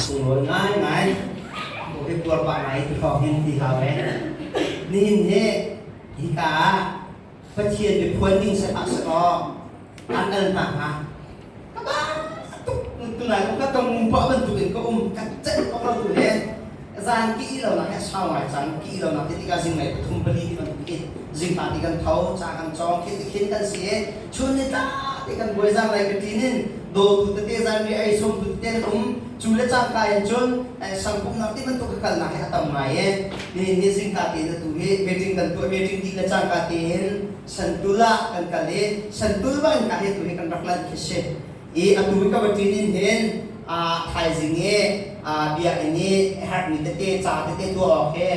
Sunglawi ngaingai hi tuar pah ngai ti hrawng hin ti hau e. Nihin hi hika ah Pathian biaphuan ding si hlah sehlaw an al hna hnga. Ka ba tuk tunai ka tong pah bantuk in ka um ka celh bak lo tu he zan ki lo nak he sau ngai cang ki lo nak ti tikah zing ngai pathum pali ti bantuk in zingka ti kan tho ca kan cawng khin ti khin kan si i chun ni tla ti kan buai zang lai ka tin in dawtu tete zan ri ei sawmtu tete an um cu le cangka in cun sangpumnak ti bantuk ka kalnak hi a tam ngai e nihin ni zingka tein atu hi meeting kan tuah meeting dih le cangka tein santul ah kan kal i santul bang in ka hi tu hi kan rak lanh khi si i atu hi ka va ṭin in hin thaizing i biakinn i herhmi tete ca tete tuah awk hi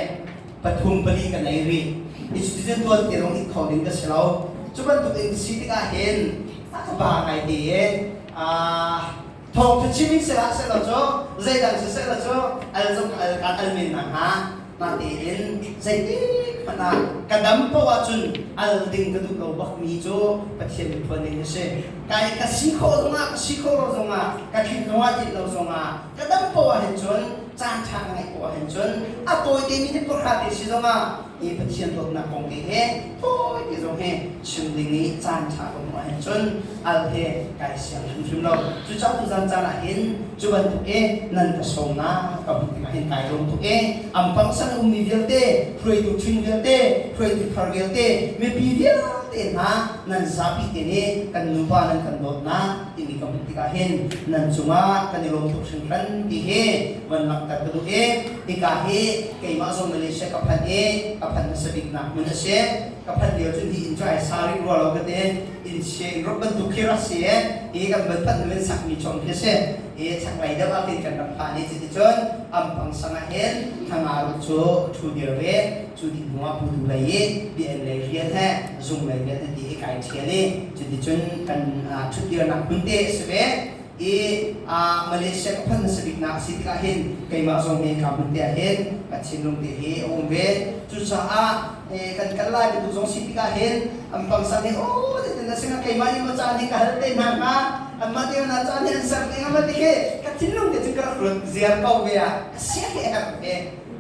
pathum pali kan ei rih i cuticun tuan te lawng it kho ding ka si lo cu bantuk in si tikah hin a ka ba ngai te i thawngtha chim in sehlah sehlaw cu zeidang si sehlaw cu al zong al kan al men na hnga natein zeitik hmanh ah ka dam paoh ahcun al ding ka duh lo bakmi cu Pathian miphun ding a si. Kai ka si khawh zongah ka si khawh lo zongah ka tlin zongah tlin lo zongah ka dam paoh ahhin cun caan ṭha ka ngeih paoh ahhin cun a tawite mi ni pahra te si zongah hi Pathian dawtnak kong te he tawi te zong he chim ding i caan ṭha ka hmuh ahhin cun al he kai siang hrimhrim lo. Cucaah tuzan caan ah hin cu bantuk i nan ka sawmnak ka hmuh tikah hin kai lawm tuk i ampang sang ummi vialte, hruaitu ṭhing vialte, hruaitu thar vialte, mipi vialte hna nan zapi te nih kan nupa nan kan dawtnak timi ka hmuh tikah hin nan cungah kan i lawm tuk hringhran ti hi van langhter ka duh i hika hi keimah zong Malaysia ka phanh i ka phanh hmasa biknak hmun a si. Ka phanh lio cun hi inn cu ai sa rih rua lo ka ti. Inn chia inn rop bantuk khi rak si i hi kan van phanh hnu in sakmi chom khi si. Hi chaklei deuh ah khin kan rak phan i cuticun ampang sang ah hin thanga ruk cu ka ṭhu dir ve. Cu dih hnu ah putu lei i biakinn lei rian he zung lei rian he ti hi kai ṭhial i cuticun kan ṭhutdirnak hmun te a si ve. I Malaysia ka phanh hmasa biknak a si tikah hin keimah zong hi ka hmun te ah hin ka thinlung te hi a um ve. Cucaah kan kal lai bantuk zong si tikah hin an pangsan hi aw zeitin dah singa keimah nih maw caan hi ka hal te hna hnga anmah te hna caan hi an ser te hnga ma ti khi ka thinlung te cu ka rak ruat ziar ko ve ah ka sia hi a herh ve.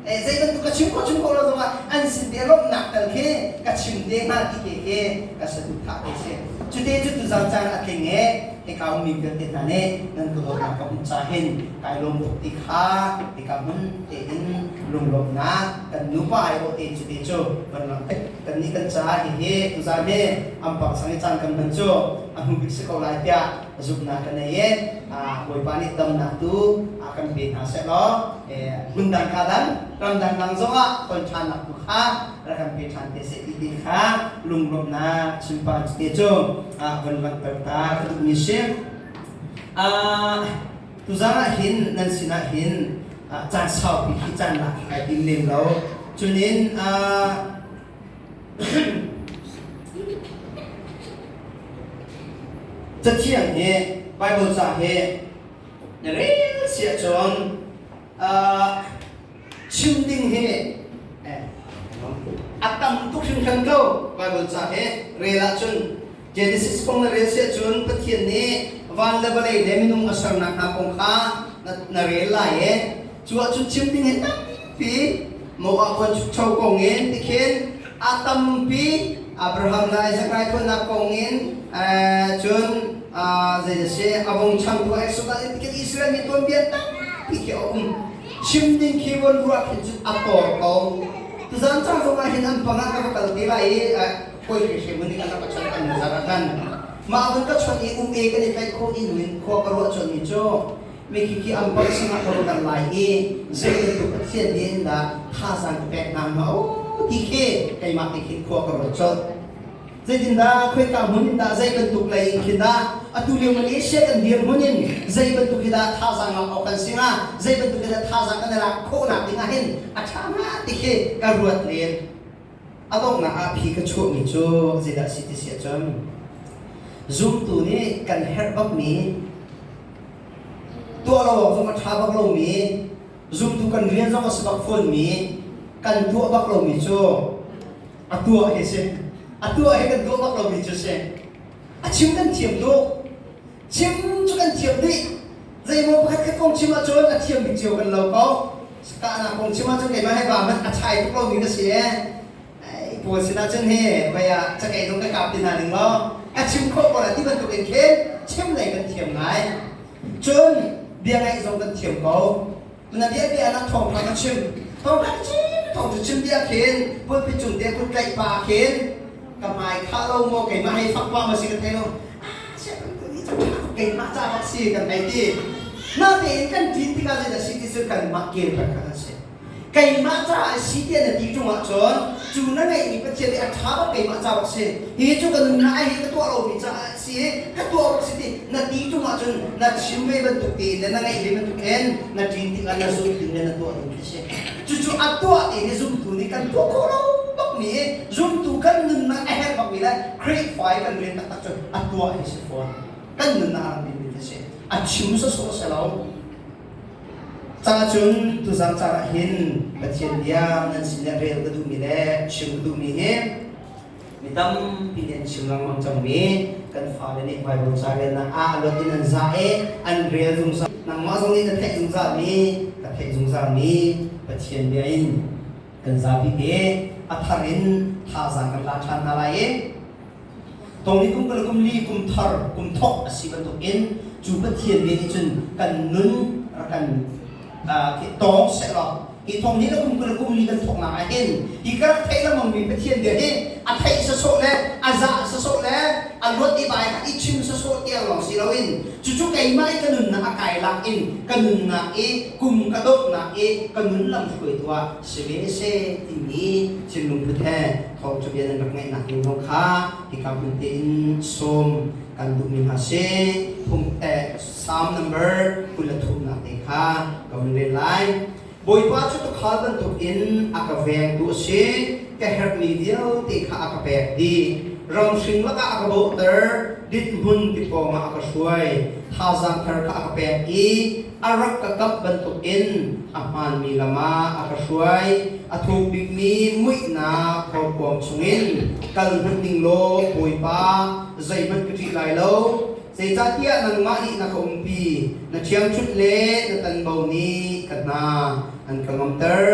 Zei bantuk ka chim khawh chim khawh lo zongah an sin te lawmhnak tal khi ka chim te hnga ti te khi ka saduhthah te si. Cute cu tuzan caan a tling e hika ummi vialte hna nih nan ka dawtnak ka hmuh ca hin kai lawm tuk ti kha hika hmun tein lunglawmhnak kan nupa aiawh te cute cu van langhter. Kannih kan caah hihi tuzan hi ampang sang i caan kan hman cu a hnu bik si ko lai tiah zumhnak ka nei i Bawipa nih damnak tu a kan pe hna seh law hmundang ka dang ramdang dang zongah ton ṭhannak tu kha rak kan pe ṭhan te seh ti ti kha lunglawmhnak chimpa te cu von langhter ta ka duhmi si. Tuzan ah hin nan sinah hin caan saupi khi caan lak kai tim lem lo. Cunin Cathiang hi Baibal ca hi na rel si ahcun chim ding hi a tam tuk hringhran ko Baibal ca hi rel ahcun Genesis kong na rel si ahcun Pathian nih van le vawlei le minung a sernak hna kong kha na rel lai i cu ahcun chim ding hi tampi Moab cho kong in tikhin a tampi Abraham le Isaac raithawinak kong in cun zei a si a vung changtu Exodus in tikhin Israel mi tuanbia tampi khi a um chim ding khi von ruah khin cun a tor ko tuzan cang zong ah hin an pang ah ka va kal te lai i koi hri mun nih kan rak chon kan zar ah khan mah vun ka chon i um e kan i tlaih khawh in in khua ka ruah chon mi cu Mi khi an poi singah ka ruat lai i zei bantuk Pathian nih in dah thazaang ka pek hna hnga o ti khi keimah te khin khua ka ruat colh. Zeitindah khoika hmun in dah zei bantuk lei in khin dah atu lio Malaysia kan dirhmun in zei bantuk hi dah thazaang lak awk kan si hnga zei bantuk hi dah thazaang kan i lak khawhnak ding ah hin a ṭha hnga ti khi ka ruat len. A donghnak ah phi ka chuahmi cu zeidah si ti si ahcun zumtu nih kan herh bakmi tuah lo awk zong a ṭha bak lomi zumtu kan rian zong a si bak fawnmi kan tuah bak lomi cu a tuah hi si a tuah hi kan tuah bak lomi cu si a chim kan thiam tuk chim cu kan thiam dih zei. Zeimaw pakhat khat kong chim ahcun a thiam bik cio kan lo ko. Sakahnak kong chim ahcun keimah he ba hmanh a chai tuk lomi ka si ee. Ai pawl sinah cun hi vai ah cakei zong ka kap ti hna ning law a chim khawh ko la ti bantuk in khin chim lei kan thiam ngai. Cun bia ngaih zong kan thiam ko. Na bia bia na thawngṭha ka chim. Thawngṭha ka chim thawng cu chim bia khin pulpit cung te kut tlaih pa khin ka hmai khah lo maw keimah hei fak pa ma si ka thei lo. Ah siah kan ni cu ṭha tuk keimah ca bak si kan hei ti. Natein kan ṭin tikah zeidah si ti cu kanmah kel kan kha kan si. Keimah caah a si tiah na ti ṭung ahcun cu na ngeihmi Pathian nih a ṭha bak keimah ca bak si. Hi cu ka nunnak ah hi ka tuah lomi caah a si i ka tuah bak si ti na ti ṭung ahcun na chim ve bantuk tein le na ngeih ve bantuk in na ṭin tikah na zumh ding le na tuah ding khi a si. Cucu a tuah te hi zumtu nih kan tuah khawh lo bakmi i zumtu kan nunnak a herh bakmi le Khrihfa i kan rian taktak cu a tuah hi si fawn. Kan nunnak a rak biapit a si. A chim sawsawh a si lo. Cacun tuzan caan ah hin Pathian bia nan sin ah rel ka duhmi le chim ka duhmi hi mi tampi nih an chim lengmang cangmi kan fale nih Baibal ca relnak ah a luat in an za i an rel zungzal. Nangmah zong nih na theih zungzalmi, ka theih zungzalmi Pathian bia in kan zapi te a thar in thazaang kan la ṭhan hna lai i Tawng kum kul kum li kum thar kum thok a si bantuk in cu Pathian bia nih cun kan nun rak kan tawng sehlaw hi thong ni le kum 20 kum li kan thawknak ah hin hi ka rak theih lengmang mi Pathian bia hi a theih sawsawh le a zah sawsawh le a luat i bai i chim sawsawh tiang lawng si loin cucu keimah i ka nunnak a kai lak in ka nunnak i kum ka dawtnak i ka nun lam hruaitu ah si ve seh timi thinlung put he thawngṭha bia nan rak ngaihnak ding zong kha hika hmun tein sawm kan duhmi hna si. Phung Psalm number 23 te kha ka vun rel lai. Bawipa cu tuukhal bantukin a ka vengtu a si, ka herhmi vialte kha a ka pek dih. Ramhring lakah a ka bawhter, dithmun ti pawngah a ka hruai. Thazaang thar kha a ka pek i a rak ka kamh bantukin a hmaanmi lam ah a ka hruai. A thuk bikmi muihnak horkuang chungin kal hmanh ning law Bawipa, zeihmanh ka ṭih lai lo. Zeicahtiah nangmah nih na ka umpi, na ṭhiangṭhunh le na tanbo nih ka hna an ka ngamter.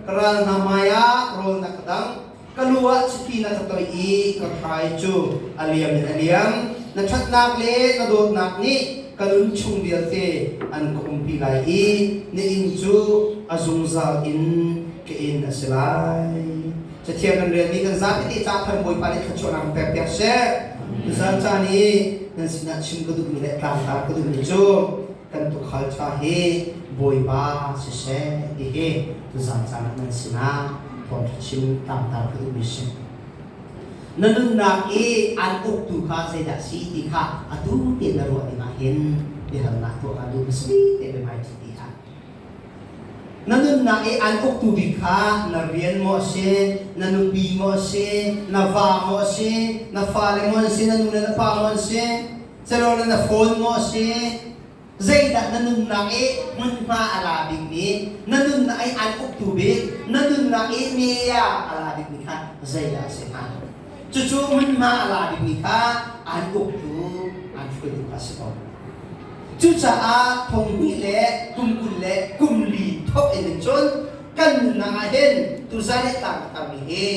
Ka ral hna hmaiah rawl na ka dangh, ka lu ah chiti na ka toih i ka hrai cu a liam in a liam. Na ṭhatnak le na dawtnak nih ka nun chung vialte an ka umpi lai i na inn cu a zungzal in ka inn a si lai. Cathiang kan relmi kan zapi te ca thar Bawipa nih thluachuahnak in pek piak seh. Tuzan caan i nan sinah chim ka duhmi le tlangtar ka duhmi cu kan tuukhal ṭha hi Bawipa siseh ti hi tuzan caan ah nan sinah thawngṭha chim tlangtar ka duhmi si. Na nunnak i an uktu kha zeidah si ti kha atu tein na ruah ding ah hin biahalnak tuah kaa duh hmasa bik te biahmaiṭi ti ah. Na nunnak i an uktu bik kha na rian maw a si, na nupi maw a si, na va maw a si, na fale maw an si, na nu le na pa maw an si, celawle na phone maw a si, zeidah na nunnak i hmunhma a la bikmi, na nunnak i an uktu bik, na nunnak i meya a la bikmi kha zeidah a si hnga? Cucu hmunhma a la bikmi kha an uktu, an hruaitu kha a si ko. Cucaah thong hnih le kum 20 le kum li thawk in cun kan nunnak ah hin tuzan i tlang ka tarmi hi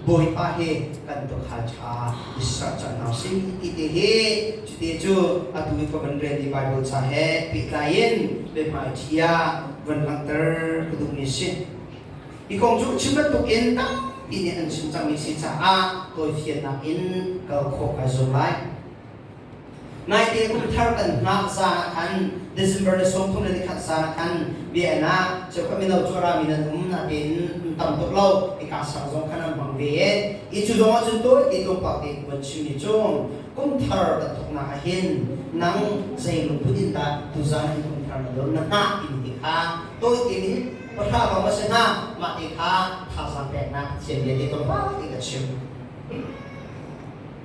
Bawipa hi kan tuukhal ṭha i serh cang hna usih ti te hi cuti cu atu i ka van relmi Baibal ca he pehtlai in biahmaiṭhi ah van langhter ka duhmi a si. Hi kong cu chim bantuk in tampi nih an chim cangmi si caah tawifiannak in kal khawh kai zuam lai. Naite kum thar kan hngah zan ah khan December ni 31 zan ah khan biaen ah cheukhat mino cu a rami nan um natein an tam tuk lo hika sang zong khan an hmang ve i cu zong ah cun tawi te tlawmpal te kan chimmi cu kum thar kan thawknak ah hin nang zei lungput in dah tuzan in kum thar na don na hngah timi te kha tawi te minute pahra lawng a si hnga mah te kha thazaang peknak Pathian bia te tlawmpal te ka chim.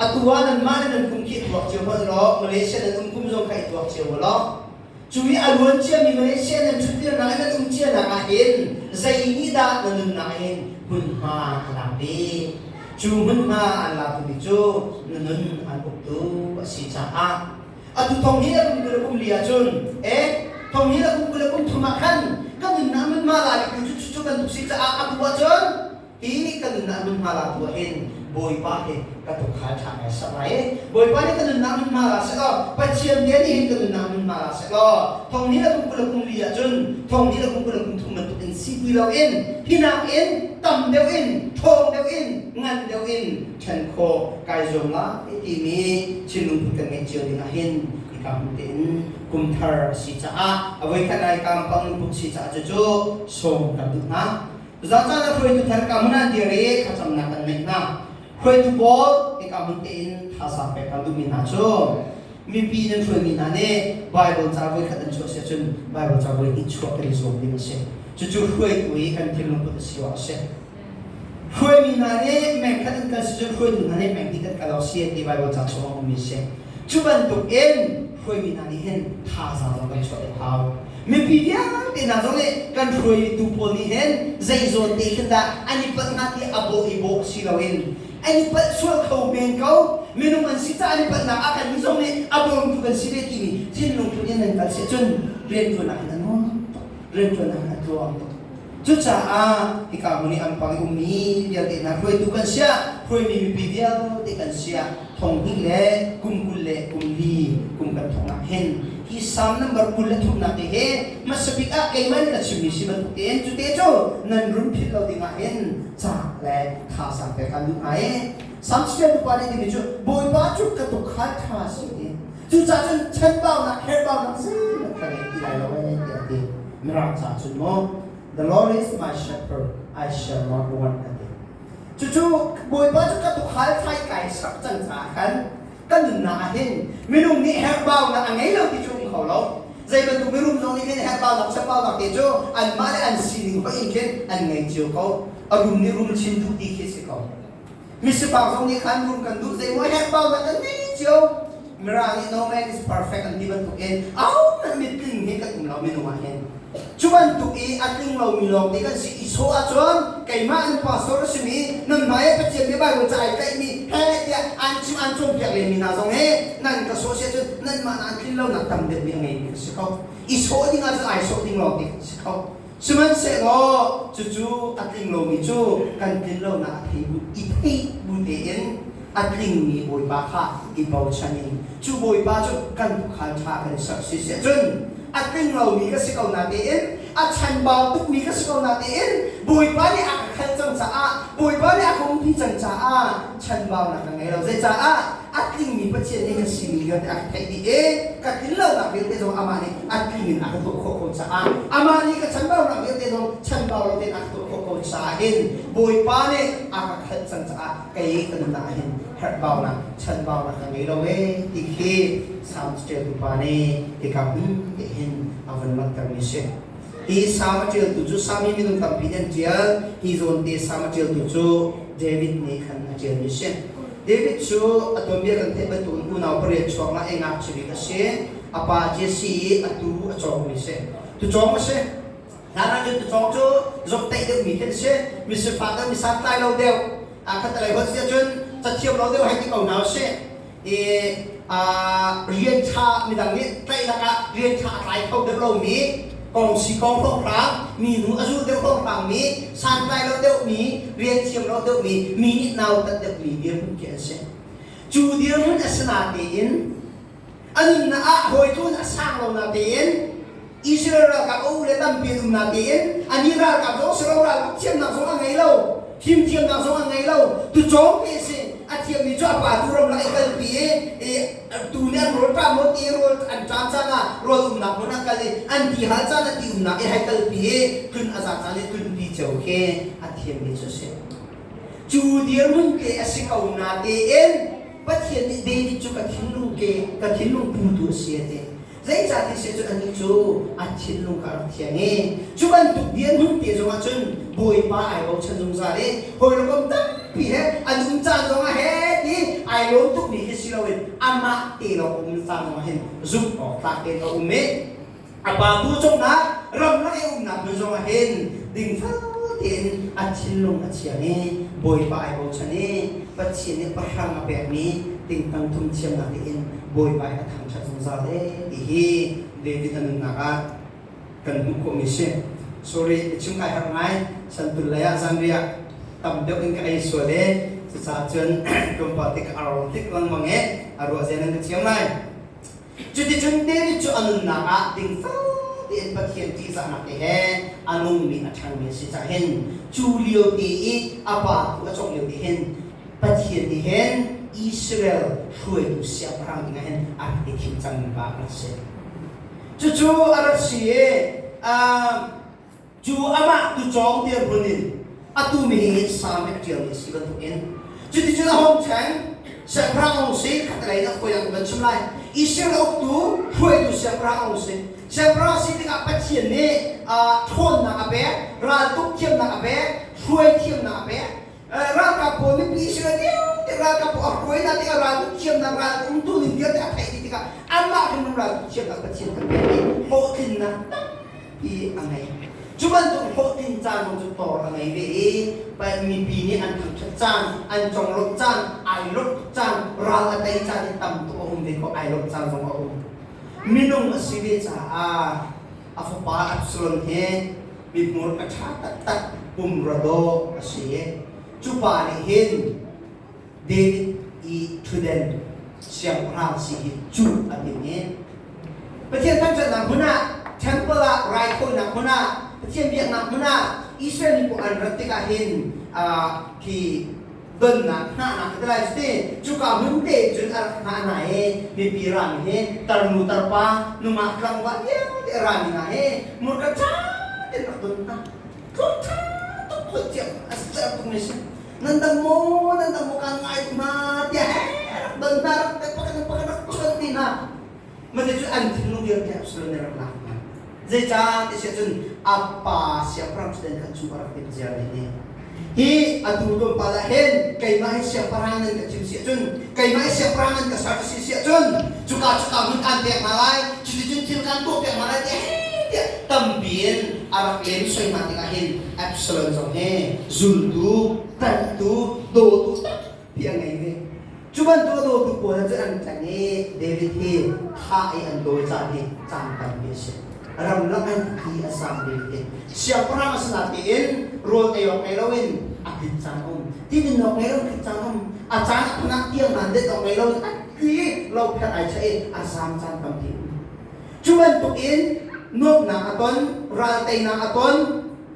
Atu ah nanmah le nan kum khi i tuak cio hmanh law Malaysia nan um kum zong kha i tuak cio u law cu i a luan ciami Malaysia nan ṭhutdirnak i nan um cianak ah hin zei nih dah na nunnak hin hmunhma a lak bik? Cu hmunhma an latu bik cu na nun an uktu a si caah atu thong hi na kum 20 kum li ahcun eh. Thong hi le kum 20 le kum thum ah khan kan nunnak nun ma la tu cu cu bantuk si caah a tu ahcun hi kan nunnak nun hma la tu ah hin Bawipa he ka tukhal ṭha ngai sak lai i Bawipa nih ka nunnak nun hma la seh law Pathian bia nih hin ka nunnak nun hma la seh law thong hnih le kum 20 le kum li ahcun thong hnih le kum 20 le kum thum bantuk in si ti loin hi nakin tam deuh in ṭhawng deuh in ngan deuh in ṭhen khawh kai zuam lai timi thinlung put kan ngeih cio ding ah hin hika hmun tein kum thar a si caah a voikhat lai kampang put si caah cucu sawm kan duh hna. Tuzaan caan ah hruaitu thar ka hmun ah dir i thlacamnak kan ngeih hna. Hruaitu pawl hika hmun tein thazaang pek kan duhmi hna cu mipi nan hruaimi hna nih Bible ca voikhat an chuah si ahcun Bible ca voihnih chuah kan i zuam ding a si. Cucu hruaitu i kan thinlung put a si awk a si. Hruaimi hna nih mengkhat an kal si cun hruaitu hna nih menghnih kan kal awk si ti Bible ca chung a ummi a si. Cu bantuk in hruaimi hna nih hin thazaang zong kan chuah deuh hau. Mipi vialte hna zong nih kan hruaitu pawl nih hin zei zawn te khin dah an i palh hnga ti a bawh i bawh si loin an i palh sual kho men ko. Minung an si caah an i palhnak ah kan nih zong nih a bawmtu kan si ve timi thinlung phun in nan kal si cun rianṭuan ah hin a nuam tuk, rianṭuan ah hin a tluang tuk. Cucaah hika hmun i an pang i ummi vialte hna hruaitu kan siah, hruaimi mipi vialte kan siah, thong hnih le kum 20 le kum li kum kan thawk ah hin hi Salm number 23nak te hi hmasa bik ah keimah nih ka chimmi si bantuk tein cu te cu nan run philh lo ding ah hin ca le thazaang pek an duh hna i Salm ṭialtu pa nih timi cu Bawipa cu ka tukhal ṭha si ti cucaah cun chanbaunak herhbaunak zeihmanh ka ngei ti lai lo ee tiah a ti. Mirang ca cun maw The Lord is my shepherd, I shall not want a ti. Cucu Bawipa cu ka tukhal thai kai sak cang caah khan kan nunnak ah hin minung nih herhbaunak a ngei lo ti cu um kho lo. Zei bantuk mirum zong nih khin herhbaunak chambaunak te cu anmah le an sining hoih in khin an ngei cio ko. A rum nih rum chin duh ti khi si ko. Misifak zong nih khan rum kan duh zeimaw herhbaunak kan ngei cio. Mirang nih no man is perfect an ti bantuk in ahohmanh mitling hi kan um lo minung ah hin. Cu bantuk i a tling lomi lawng te kan si i sawh ahcun keimah an pastor a simi nan hmai ah Pathian bia Bible ca ai tlaihmi he tiah an chim an cawnpiak lenmi hna zong hi nan ka sawh si ahcun nanmah na an tlin lonak tam deuhmi a ngeimi kan si kho. I sawh ding ahcun ai sawh ding lawng te kan si kho. Sihmanhsehlaw cucu a tling lomi cu kan tlin lonak a thei bu i theih bu tein a tlingmi Bawipa kha i bochan in cu Bawipa cu kan tuukhal ṭha kan i serh si siah cun a tling lomi ka si ko na tein a chanbau tukmi ka si ko na tein Bawipa nih a ka khalh cang caah Bawipa nih a ka umpi cang caah chanbaunak ka ngei lo zeicah a tlingmi Pathian nih ka sining vialte a ka theih dih i ka tlin lonak vialte zong amah nih a tling in a ka tuah khawh ko caah amah nih ka chanbaunak vialte zong chanbau lo tein a ka tuah khawh ko caah hin Bawipa nih a ka khalh cang caah kei ka nunnak ah hin herhbaunak chanbaunak ka ngei lo ee ti khi Salm ṭialtu pa nih hika hmun te hin a vun langhtermi a si. Hi salm a ṭialtu cu Salm hi minung tampi nih an ṭial. Hi zawn te salm a ṭialtu cu David nih khan a ṭialmi a si. David cu a tuanbia kan theih bantukin unau pariat chuak ah ngakchia bik a si. A pa Jesse i a tuu a cawngmi a si. Tucawng a si. Hlan ah cun tucawng cu zomhtaih deuhmi khi an si. Misifak deuh, misantlai lo deuh. A khat a lei holh si ahcun cathiam lo deuh hei ti ko hna usih. I rian ṭha midang nih tlaih lakah rian ṭha a tlai kho deuh lomi kong si kong hrawnghrang mi nu a zul deuh hrawnghrang mi santlai lo deuhmi rian thiam lo deuhmi mi nih nautat deuhmi dirhmun khi an si. Cu dirhmun a si natein a nunnak ah hawitlun a sang lo natein Israel ralkap a u le tampi an um natein anih ralkap zong si lo ralkap thiamnak zong a ngei lo fimthiamnak zong a ngei lo tucawng te a si a thiammi cu a pa tu ram lak i kalpi i tu nih an rawl ṭam maw ti rawl an ṭam caan ah rawl umnak hmun ah kal i an ti hal caan ah ti umnak i hei kalpi i tlun a za caan i tlunpi cio khi a thiammi cu a si. Cu dirhmun te a si ko natein Pathian nih David cu ka thinlung ke ka thinlung putu a si a ti. Zeicahtiah si cun anih cu a thinlung kha a rak thiang i cu bantuk dirhmun te zongah cun Bawipa ai bochan zungzal i hawikom tampi he an um caan zongah he ti ai lawm tukmi khi si loin amah te lawng um caan zongah hin zumh awk tlak tein a um i a pa tu cungah ramlak i umnak hmun zongah hin dingfel tein a thinlung a thiang i Bawipa ai bochan i Pathian nih pahrang a pekmi tingtang thum thiamnak tein Bawipa hi a thangṭhat zungzal ee ti hi David a nunnak ah. kan hmuh khawhmi si. Sorry, chim kai har ngai. Santul lei ah zanriah tam deuh in ka ei sual i cucaah cun tlawmpal te ka ar tik lengmang i a ruah zen an ka thiam lai. Cuticun David cu a nunnak ah dingfel tein Pathian ṭihzahnak te he a nungmi a ṭhangmi a si caah hin cu lio te i a pa tu a cawk lio te hin Pathian nih hin Israel hruaitu siangpahrang dingah hin a rak i thim cangmi pa a rak si. Cucu a rak si i cu amah tucawng dirhmun in atu mihi Salm hi a ṭialmi a si bantukin cuticun a hung ṭheng siangpahrang a hung si khatlei in a fawi ang van chim lai. Israel uktu hruaitu siangpahrang a hung si. Siangpahrang si tikah Pathian nih ṭhawnnak a pek, raltuk thiamnak a pek, hruai thiamnak a pek. Ralkap pawl mipi Israel vialte ralkap pawl a hruai hna tikah raltuk thiamnak ral umtu ning vialte a theih dih tikah anmah hrimhrim raltuk thiamnak Pathian kan pek i hlawhtlinnak tampi a ngei. Cu bantuk hlawhtlin caan zong cu tor a ngei ve i mipi nih an thangṭhat caan, an conglawmh caan, ai lawmh tuk caan, ral a tei caan hi tam tuk a um ve ko, ai lawmh caan zong a um. Minung a si ve caah a fapa Absalom hi mihmur a ṭha taktak pumrua dawh a si. Cu pa nih hin David i ṭhutden siangpahrang si hi cuh a timh i Pathian thangṭhatnak hmun ah temple ah raithawinak hmun ah Pathian biaknak hmun ah Israel mi pawl an rat tikah hin khi donnak hnahnak ka ti lai cuti cuka hmun te cun a rak hngah hna i mipi rami hi tarnu tarpa nungak tlangval vialte a rami hna hi murka ṭha tein rak don hna tluk ṭha tuk khut cio a ser tuk mi si nan dam maw nan dam maw kan ngai tuk hna tiah he rak don hna rak pakhat pakhat rak chuan ti hna Mate cu an thinlung vialte Absalom nih a rak lak hna. Zeicah ti si ahcun a pa siangpahrang ṭhutdan kha cu a rak timh ziar ve ni. Hi atu tlawmpal ah hin keimah hi siangpahrang nan ka thim si ahcun keimah hi siangpahrang nan ka ser si si ahcun cuka cuka hmun aan pek hna lai cuticun thil kan tuah piak hna lai tiah tiah tampi in a rak lem soi hna tikah hin Absalom zong hi zultu, ṭanhtu, dawtu tampi a ngei ve. Cu bantuk a dawtu pawl cu an tleng i David hi thah i an dawi caan hi caan tampi a si. Ramlak an thi a sang David hi. Siangpahrang a si natein rawl ei awk ngei loin a tlit caan a um. Ti din awk ngei loin tlit caan a um. A caan a phun ah tiang hmaan det awk ngei loin a tli i lopher ai chah i a zaam caan tampi a um. Cu bantuk in nuamhnak a ton, ral teinak a ton,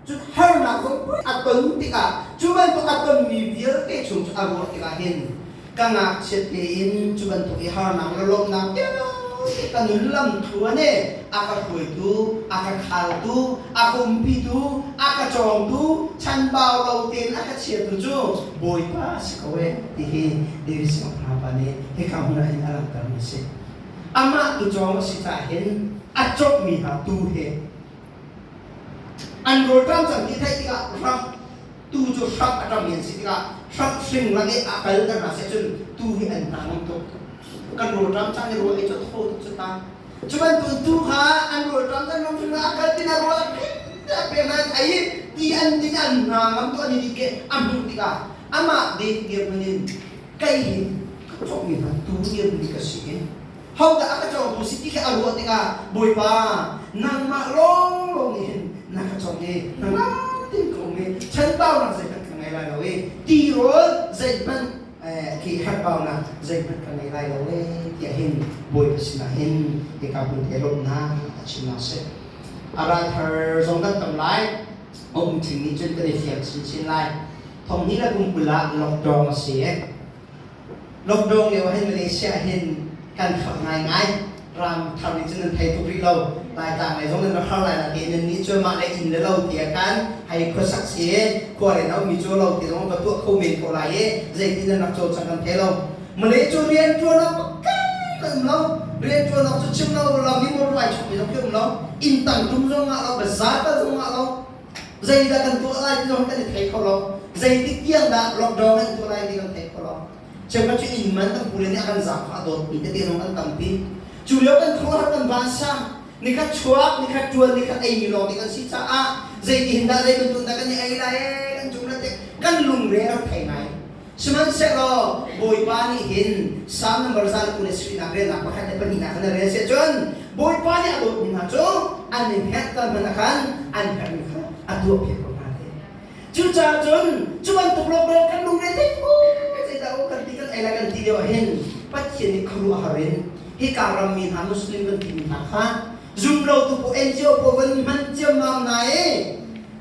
Cun harnak zong a ton tikah cu bantuk a tonmi vialte chung cu a ruah tikah hin ka ngakchiat tein cu bantuk i harnak le lawmhnak vialte ka nun lamthluan i a ka hruaitu, a ka khaltu, a ka umpitu, a ka cawngtu, chanbau lo tein a ka chiatu cu Bawipa a si ko ee ti hi David siangpahrang pa nih hika hmun ah hin a langhtermi a si. Amah tu cawng a si caah hin a cawkmi hna tu hi An rawlṭam cang ti theih tikah ram tuu cu hram a ṭammi an si tikah hram hring lak i a kalter hna seh cun tuu hi an hna ngam tuk. Kan rawlṭam caan i rawl ei cu a thaw tuk cu ta. Cu bantuk tuu kha an rawlṭam caan ram hring ah a kal pinah rawl a pek a pek nain ei i ti an din an hna ngam tuk an i dit ke a hmuh tikah amah David dirhmun in kei hi ka cawkmi hna tuu dirhmun ka si i Hodah a ka cawngtu si ti khi a ruah tikah Bawipa nangmah lawnglawng nih hin na ka cawng i hnangam tein ka um i chanbaunak zeihmanh ka ngei lai lo i tirawl zeihmanh khi herhbaunak zeihmanh ka ngei lai lo e tiah hin Bawipa sinah hin hika hmun te lawmhnak a chimnak si. A ral thar zong kan tam lai. A um ṭhing nih cun kan i fiang chinchin lai. Thong hnih le kum 20 ah lockdown a si i Lockdown lio ah hin Malaysia hin kan har ngaingai. Ram thar nih cun nan thei tuk rih lo. Laitlang lei zong nan rak har lai na ti. Nan nih cu mah le inn le lo ti ah khan hei khuasak si i khua le no mi cu lo ti zong va tuah kho men ko lai i zeitin nan rak cawlcang kan thei lo. Malay cu rianṭuan awk pakhat um lo. Rianṭuan awk cu chim lo lam i motor ai chawk mi zong khi um lo. Inn tang tum zong ngah lo, bazaar kal zong ngah lo. Zeidah kan tuah lai ti zong kan i thei kho lo. Zeitik tiang dah lockdown an tuah lai ti kan thei kho lo. Cheukhat cu inn man kan pule nih a kan zaangfah a dawtmi tete zong an tampi. Cu lio kan khuaruahhar kan vansang. Nikhat chuak, nikhat ṭuan, nikhat eimi lawng te kan si caah zeiti hin dah zei bantuk dah kan i ei lai ee kan cung le kan lungre a rak thei ngai. Sihmanhsehlaw Bawipa nih hin Salm number 127 relnak pakhat le pahnihnak khan a rel siah cun Bawipa nih a dawtmi hna cu an i hngerhter hmanh ah khan an herhmi kha a tuahpiak ko hna ti. Cucaah cun cu bantuk lawnglawng kan lungre thei zeidah u kan ti kan ei lai kan ti lio ah hin Pathian nih khuaruahhar in hika rammi hna Muslim kan timi hna kha zumlotu pawl NGO pawl van hman ciammam hna i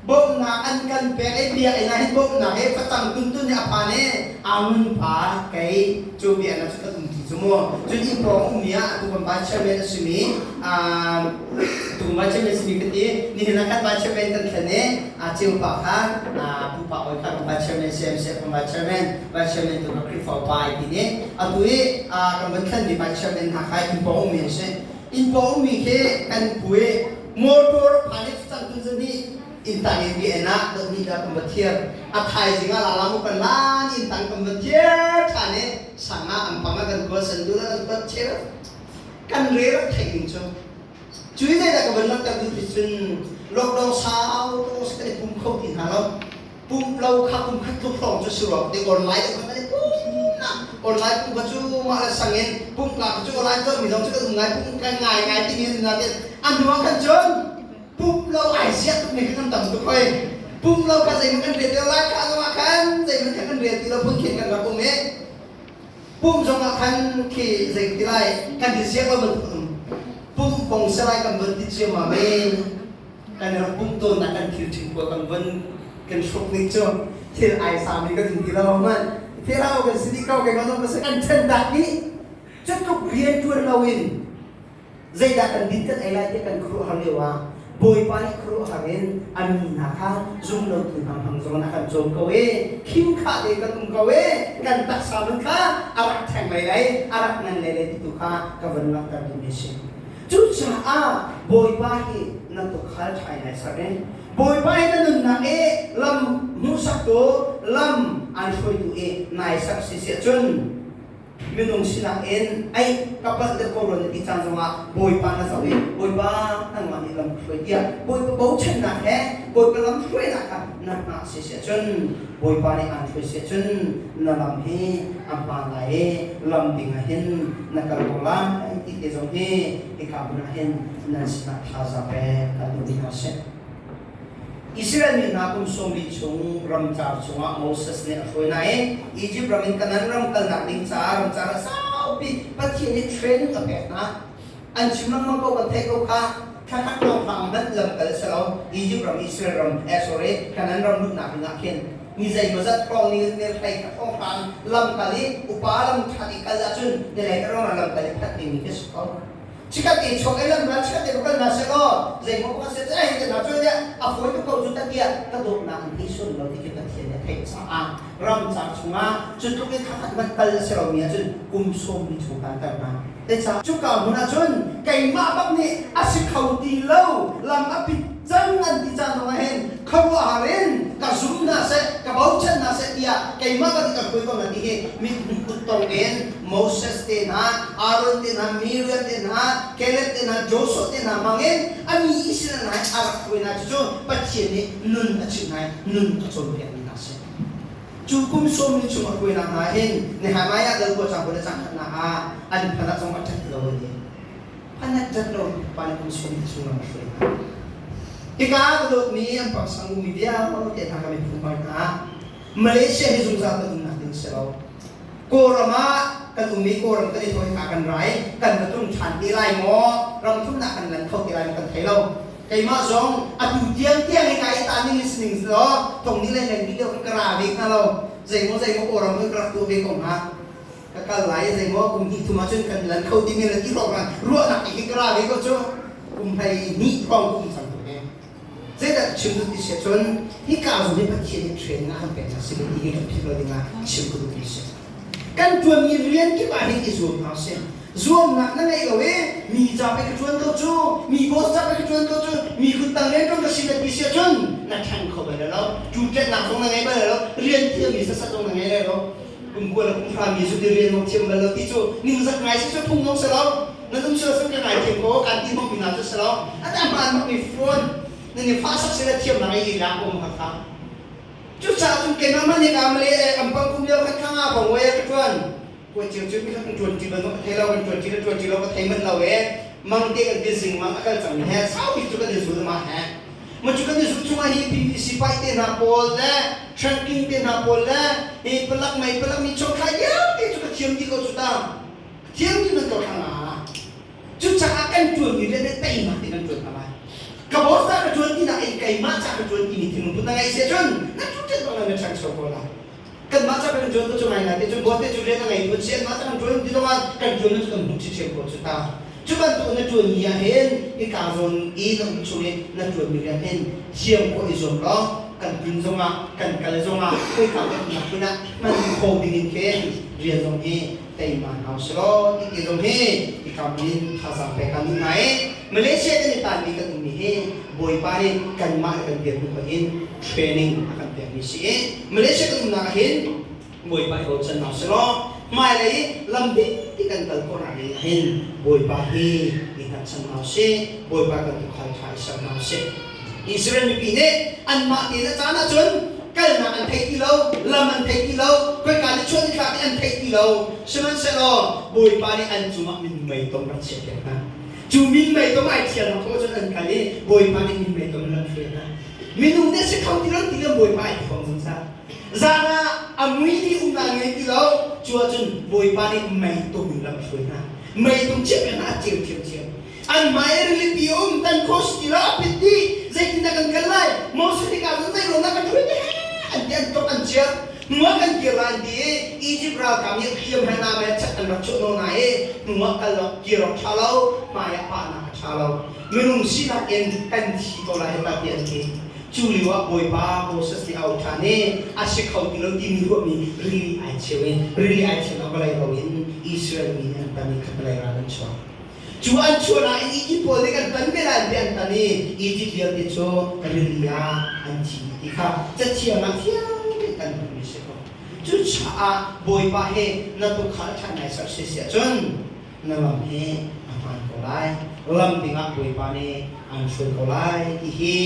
bawmhnak an kan pek i biakinn ah hin bawmhnak hi facang tuntun nih a phan i angun pa kei cu biakinn ah cu kan um ti cu mu cun inn pawng ummi ah atu kan vice chairman a simi atu kan vice chairman a simi ka ti nihin ah khan vice chairman kan thlen i ceu pa kha pupa oi kha kan vice chairman CMC kan vice chairman vice chairman tu ka Khrihfa upa ai ti nih atu i kan van thlenmi vice chairman hna kha inn pawng ummi an si inn pawng ummi khi kan pu i motor phan i facang tun zan hi intang in BN ah dot hnih dah kan va thiar a thaizing ah lala mu kan lan intang kan va thiar than i sang ah an pang ah kan kuat sandu ah kan kuat cheu kan re rak theih ning cu cui zei dah ka van langhter duh ti cun lockdown sau tuk kan i pum kho ti hna lo pumh lo kha kum khat tluk hrawng cu si rua ti online kha kan i pum na online pum kha cu mah le sang in pumh ka cu online tuah mi zong cu kan um ngai pum kan ngai ngai timi na te a hnu ah khan cun pumh lo ai ziak tuk mi kha kan tam tuk hoi pumh lo kha zeihmanh kan rel ti lo lai kha zong ah khan zeihmanh kha kan rel ti lo phun khin kan rak um i pumh zong ah khan khi zei ti lai kan ti ziak lo bantuk um pumh kong selai kan von ti ciammam i kan rak pumh tawnnak kan thil ṭhing pawl kan von kan hruk ning cu thil ai sami kan um ti lo hmanh thil ho kan si dih ko keimah zong ka si kan ṭhen dak dih cutluk rian ṭuan loin zeidah kan din kan ei lai ti kan khuaruahhar lio ah Bawipa nih khuaruahhar in a mi hna kha zumlotu hna hmang zong in a kan cawm ko i khimkhah te kan um ko i kan taksa nun kha a rak ṭheng lei lei a rak ngan lei lei ti tu kha ka von langhter duhmi a si. Cucaah Bawipa hi na tuukhal ṭha in ai ser i Bawipa hi na nunnak i lam hmuhsaktu, lam an hruaitu i nai ser si si ahcun minung sinak in ai ka palh deuh ko rua na ti caan zongah Bawipa na zoh i Bawipa nangmah nih lam hruai tiah Bawipa bochannak he Bawipa lam hruainak kha na hngah si si ahcun Bawipa nih aan hruai si ahcun na lam hi a hmaan lai i lam ding ah hin na kal ko lai ti te zong hi hika hmun ah hin nan sinah thazaang pek kan duh hna sih. Israel mi hna kum 40 chung ramcar chungah Moses nih a hruai hna i Egypt ram in Canaan ram kalnak ding caah ramcar a saupi Pathian nih training a pek hna. An chim lengmang ko kan theih ko kha thla khat lawng hlang hmanh lam kal si lo Egypt ram Israel ram eh sorry Canaan ram luhnak ding ah khin ni zeimawzat hrawng ni ni hlei khat hrawng hram lam kal i upa lam that i kal ahcun ni lei ka rawng lam kal i phanh dingmi khi si ko chikat i chuak i lam ral chikat te kal hna seh law zeimaw ka se ai te hna cu a fawi tuk ko cu takiah ka dawtnak an thei sual lo ti khi Pathian nih a theih caah ramcar chungah cu tluk in thakhat hmanh kal a si lomi ahcun kum sawm li chung kan ter hna Zeicah cuka hmun ah cun keimah bak nih a si kho ti lo lam a pit cang an ti caan zongah hin khuaruahhar in ka zum hna seh ka bochan hna seh tiah keimah ka nih ka hruai ko hna ti hi mithmuh kuttong in Moses te hna Aaron te hna Miriam te hna Caleb te hna Joshua te hna hmangin a mi Israel hna hi a rak hruai hna cucu Pathian nih nun a chimh hna i nun a cawnpiakmi hna a si. Cu kum sawmli chung a hruainak hna hin Nehemiah dal kua cang le cang khatnak ah an phanah zong a ṭhat lo an ti. Phanah ṭhat lo pa nih kum sawmli chung lam a hruai hna. Hika ah ka dawtmi an pangsang mi vialte hna ka miphun hawi hna Malaysia hi zungzal kan umnak ding si lo. Kawlram ah kan um i Kawlram kan i thaw hika kan rai kan va tlung ṭhan te lai maw ram thumnak kan lan kho te lai maw kan thei lo. Keimah zong atu tiang tiang hi kai ta ning si ning law thong ni le leng video ka ra ve hnga lo zeimaw zeimaw Kawlram ka rak tuah ve ko hnga ka kal lai zeimaw kum hnih thum ahcun kan lan kho ti mi le ti hrawng ruahnak hi ka ra ve ko cu kum hlei hnih hrawng kum cang tu he zeidah chim duh ti si cun hika zong hi Pathian nih training a kan pek si ti hi kan philh lo dingah chim ka duh mi si kan ṭuanmi rian kip ah hin i zuam hna usih. Zuamnak na ngeih lo i mi ca pei ka ṭuan ko cu, mi boss ca pei ka ṭuan ko cu, mi kuttang rian ṭuan ka si na ti si ahcun na ṭhang kho bal lo. Ṭuṭetnak zong na ngei bal lo, rian thiammi sasat zong na ngei lai lo. Kum kua le kum hra mi cu ti rian zong thiam bal lo ti cu ningzak ngai si cu phung zong si lo. Nan um si lo kan ngai thiam ko kan ti hmangmi hna cu si lo. A ta hmaan bakmi phone nan i fahsak si le thiamnak i lak um kha kha. Cucaah cun keimah hmanh nih kaa male an pang kum lio khan kha nga bong wei ka ṭuan. Kuai cio cu kan ṭuan ṭi bal ka thei lo, kan ṭuan ṭi le ṭuan ṭi lo ka thei manh lo e. Mangte kan ti zing mang a kal cangmi he saupi cu kan i zul ma he. Ma cu kan i zulh chungah hi PVC pipe te hna pawl le tracking te hna pawl le hi palak mei palak mi chawngthlai vialte cu ka thiam dih ko cu ta. Thiam dih nan ko thlang ah. Cucaah kan ṭuanmi rian hi teimak in kan ṭuan hna lai. Ka boss ca ka ṭuan tinak in keimah ca ka ṭuan timi thinlung put na ngeih si ahcun na ṭuṭet bang na ṭhangcho ko lai. Kanmah ca kan ṭuan cu ngaingai te cu boss te cu rian a ngei tu an si anmah ca kan ṭuan ti zongah kan ṭuan cu kan hmuh ṭhiṭhiam ko cu ta. Cu bantuk na ṭuanmi ah hin hika zawn i na um chung i na ṭuanmi rian hin thiam khawh i zuam law kan tlun zongah kan kal zongah khoika kan umnak hmun ah hman kho dingin khin rian zong hi teima hna usih ti ti zong hi ikam in thazaang pek kan duh hna i Malaysia kan i tanmi kan ummi hi Bawipa nih kanmah le kan biaknu in training a kan pekmi si i Malaysia kan umnak ah hin Bawipa i bochan hna usih law hmailei lam ding ti kan kal khawhnak ding ah hin Bawipa hi i hngatchan hna usih Bawipa kan tuukhal ṭha i ser hna usih Israel mipi nih anmah tein a caan ahcun kalnak an thei ti lo, lam an thei ti lo, khoika nih chuah nithlak nih an thei ti lo. Sihmanhsehlaw Bawipa nih an cungah minmei tom rak chiahpiak hna. Cu minmei tom ai thial hna cun an kal i Bawipa nih minmei tom in rak hruai hna. Minung nih a si kho ti lo ti le Bawipa ai thuam zungzal. Zan ah a mui nih umnak ngei ti lo, cu ahcun Bawipa nih mei tum in lam a hruai hna. Mei tum chiahpiak hna a ceu ṭhiamṭhiam. An hmai rilipi a um tan kho si ti lo a pit dih zeitindah kan kal lai Moses nih kaa zei ruangah kan hruai te an ti an tok an chiah hnuah kan kir lai an ti i Egypt ralkap nih hliam he nam he chat an rak chuah nawl hna i hnuah kal awk kir awk ṭha lo hmai ah pahnak a ṭha lo minung sinak in kan thi ko lai heta ti an ti cu lio ah Bawipa Moses nih a auh ṭhan i a si kho ti lo timi ruahmi rili ai cheu i rili ai cheu vawlei ro in Israel mi nih an tan i khat vawlei ral an chuak Cu an chuah nain Egypt pawl nih kan tan ve lai ti an tan i Egypt vialte cu rili ah an thi ti kha cathiang ah fiang tein kan hmuhmi si ko. Cucaah Bawipa he na tuukhal ṭhan nai ser si si ahcun na lam hi a hmaan ko lai. Lam dingah Bawipa nih an hruai ko lai ti hi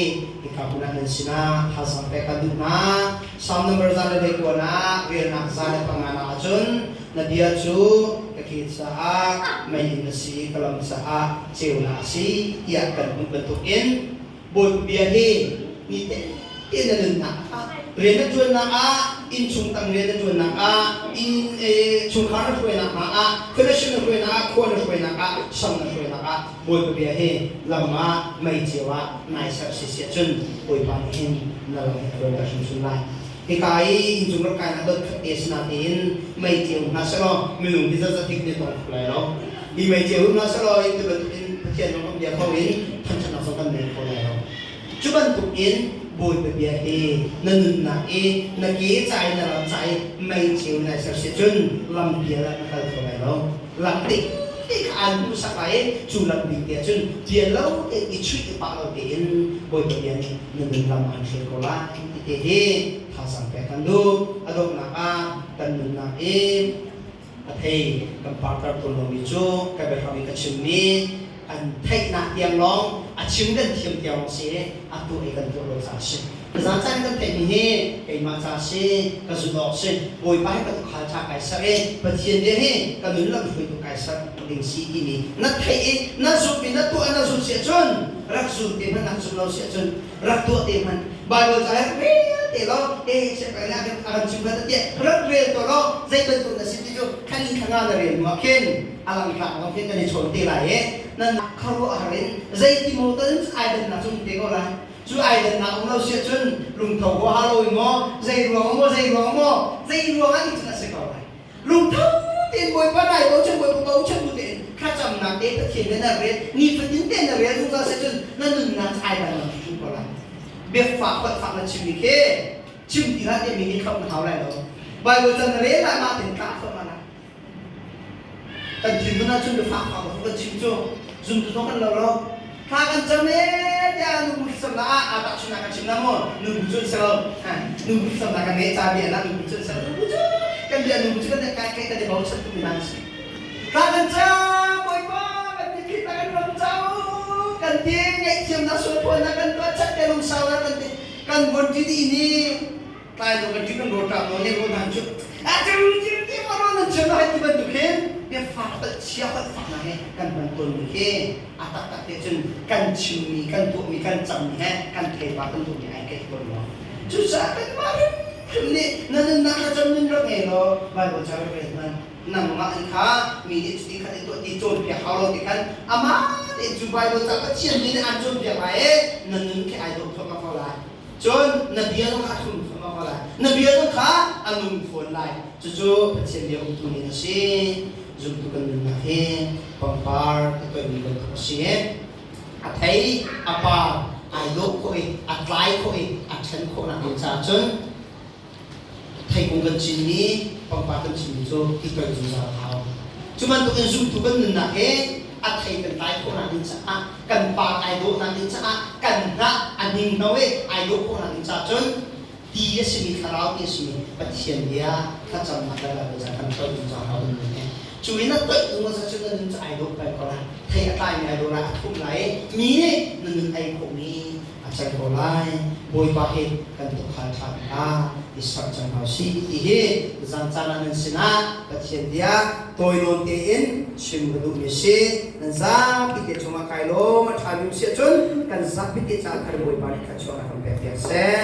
hika hmun ah nan sinah thazaang pek kan duh hna. Psalm number 109 ah relnak 105 nak ahcun Na bia cu ka ke caah meiinn a si, ka lam caah ceunak a si tiah kan hmuh bantukin Bawipa bia hi nitin na nunnak ah rian na ṭuannak ah innchung tang rian na ṭuannak ah inn chungkhar na hruainak hna ah fellowship na hruainak ah khua na hruainak ah sang na hruainak ah Bawipa bia hi lam ah mei cio ah nai serh si si ahcun Bawipa nih hin na lam hi a hruaiter hrimhrim lai. Hika i inncung rak kai na dot khat te si natein mei ceu hna selaw minung hi zatzat hi kan i tong kho lai lo. Hi mei ceu hna selaw in ti bantukin Pathian zong kan bia kho in thangṭhatnak zong kan nei kho lai lo. Cu bantukin Bawipa bia hi na nunnak i na ke ca i na ram ca i mei ceu nai ser si cun lam pial ah na kal kho lai lo. Lam ding te kha aan hmuhsak lai i cu lam ding te ah cun pial lo tein i chuih i pah lo tein Bawipa bia nih na nun lam aan hruai ko lai ti te hi thazaang pek kan duh. A donghnak ah kan nunnak i a thei kan parter tawn lomi cu ka biahram i ka chimmi an theihnak tiang lawng a chim kan thiam tiang lawng si i a tuah i kan tuah lo caah a si. Zan caan kan theihmi hi keimah ca si, ka zulh awk si, Bawipa hi ka tuukhal ṭha kai ser i Pathian bia hi ka nun lam hruaitu kai ser ding si timi na theih i na zumh i na tuah na zulh si ahcun rak zul te hmanh nak zum lo si ahcun rak tuah te hmanh Bible ca hi rak rel te law eh siangpahrang nih a kan chim kha tiah rak rel to law zei bantuk na si ti cu thla thla nga na rel hnu ah khin a langtlak lawng khin kan i chawn te lai i nan khuaruahhar in zeiti maw tal ai dannak cu um te ko lai. Cu ai dannak um lo si ahcun lungtho huaha lo in maw zei ruang maw zei ruang maw zei ruang ah nih cun a si ko lai. Lungtho tein Bawipa nai bochan Bawipa bochan bu tein thlacamnak te Pathian he na rel nifatin te na rel zungzal si cun na nunnak cu ai dang lo hrimhrim ko lai. Biafak holhfak na chimmi khi chim ti hlah timi nih khamh na hau lai lo. Bible ca na rel lai mah tein tla thluahmah lai. Kan thinhun ahcun biafak fak lo kan chim cu zumtu zong kan lo lo. Thla kan cam ee tiah nubu thlacamnak ah aa tahchunhnak kan chim na maw nubu cu an si lo. Nubu thlacamnak kan ngeih ca bia na nubu cu an si lo. Nubu cu kan bia nubu cu kan kai kai kan i bochan tukmi hna an si. Thla kan cam Bawipa kan mitthli hna kan ram cau kan ti ngaihthiamnak sualphuannak kan tuah chat te lungsaunak kan ti kan von ti dih ni tlai lo kan ti kan rawlṭam lo ne rawl hna cu a ceu ceu ti ma rawl nan chim lo hai ti bantuk hin. biafak holh chia holh faknak he kan hman tawnmi hi a taktak te cun kan chimmi, kan tuahmi, kan cammi he kan theipar kan tuahmi ai keih tawn lo. Cucaah kanmah hrimhrim nih na nunnak thlacam nun rak ngei law Bible ca rak rel hmanh. Nangmah in kha mi nih cuti khan i tuah ti cawnpiak hau lo ti khan amah tein cu Bible ca Pathian mi nih aan cawnpiak lai i na nun khi ai dawh thluahmah ko lai. Cun na bia zong kha a thlum thluahmah ko lai. Na bia zong kha a nung fawn lai. Cucu Pathian bia umtu ning a si. Zumtu kan nunnak hi pangpar ti toimi bantuk a si. A thei, a par, ai dawh khawh i, a tlai khawh i, a ṭhen khawhnak ding caah cun theikung kan cinmi, pangpar kan cinmi cu ti toih zungzal a hau. Cu bantukin zumtu kan nunnak hi a thei kan tlai khawhnak ding caah, kan par ai dawhnak ding caah, kan hnah a hninghno i ai dawh khawhnak ding caah cun ti a simi thlarau ti a simi Pathian bia thlacamnak le Baibal ca kan toih zungzal hau kan nun hi. Cu in a toih zungzal cun na nun cu ai dawh peng ko lai. Thei a tlaimi ai dawh lai, a thum lai i mi nih na nun ei khawhmi a can ko lai. Bawipa hi kan tukhal ṭha hna i serh cang hna usih ti hi zan caan ah nan sinah Pathian bia tawi nawn tein chim ka duhmi a si. Nan zapi te cungah kai lawm a ṭhami um si ahcun kan zapi te caah khan Bawipa nih thluachuahnak kan pek piak seh.